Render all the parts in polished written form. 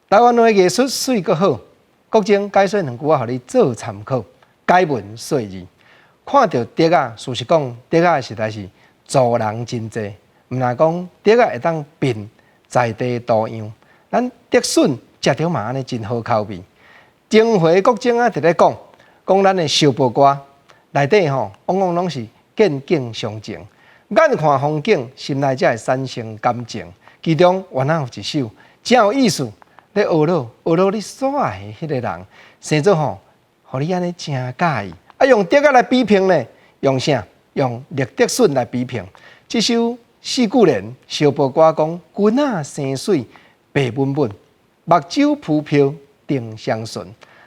台灣話藝術媠閣好，國政解說兩句仔，予你做參考。解文說字，看著竹仔，事實講，竹仔實在是助人真濟，毋但講竹仔會當變在地多樣，咱竹筍食著嘛按呢真好口味。前回國政啊，佇咧講講咱的燒報歌內底吼，往往攏是見景傷情，眼看風景，心內才會產生感情。其中原來有一首真有意思，咧呵咾呵咾你所愛的彼個人，生做吼，予你按呢真佮意。啊，用竹仔來比評呢？用啥？用綠竹筍來比評。這首四句聯燒報歌講：君仔生媠白敏敏，目睭浮漂定雙唇。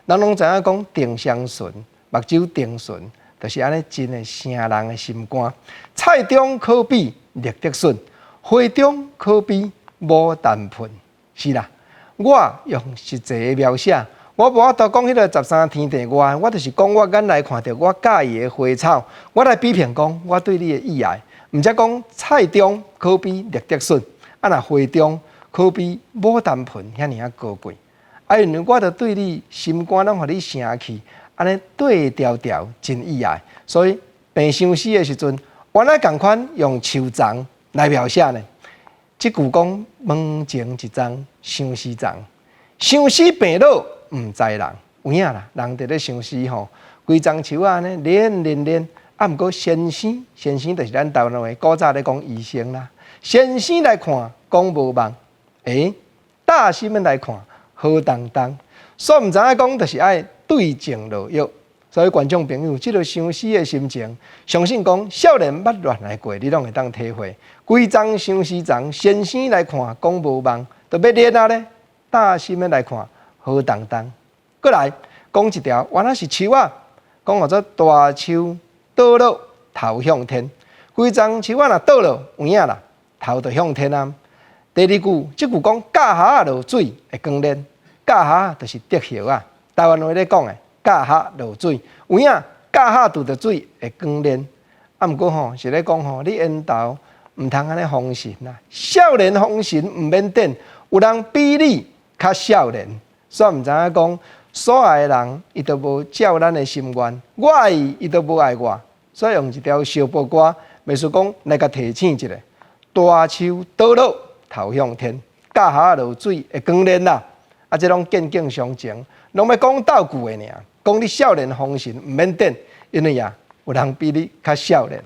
人攏知影講定雙唇，目睭定唇，就是按呢真會傷人的心肝。菜中可比綠竹筍，花中可比牡丹盆。是啦，我用實際的描寫，我無法度講彼個十三天地外，我就是講我眼內看著我佮意的花草，我來比評講我對你的意愛。毋才講菜中可比綠竹筍，啊若花中可比牡丹盆遐爾仔高貴。啊，因為我著對你心肝攏予你傷去，按呢對調調真意愛，所以病相思的時陣，原來仝款用樹叢來描寫呢。這句講門前一叢相思叢，相思病老毋知人，有影啦，人佇咧相思吼，規叢樹仔按呢連連連，啊，毋過先生，先生就是咱台灣話古早咧講醫生啦。先生來看講無夢，欸，大心來看好當當，煞毋知影講就是愛對症落藥。所以觀眾朋友，這个相思的心情，相信講少年捌戀愛過，你攏會當體會。規叢相思叢，先生來看講無夢，都欲練啊咧。大心的來看好當當。閣來講一條，原來是樹仔，講號做大樹倒落頭向天。規叢樹仔若倒落，有影啦，頭就向天啊。第二句，這句講莢箬仔落水會光練，莢箬仔就是竹葉仔，台灣話咧講的。莢箬落水，有影莢箬拄著水會光練。啊，毋過吼是咧講吼，你緣投毋通按呢風神啦。少年風神毋免等，有人比你較少年，煞毋知影講所愛的人，伊都無照咱的心願，我愛伊，伊都無愛我，所以用一條燒報歌，袂輸講來共提醒一下：大樹倒落頭向天，莢箬仔落水會光練啦。啊，這攏見景傷情，攏欲講鬥句的爾。講你少年風神毋免等，因為啊，有人比你較少年。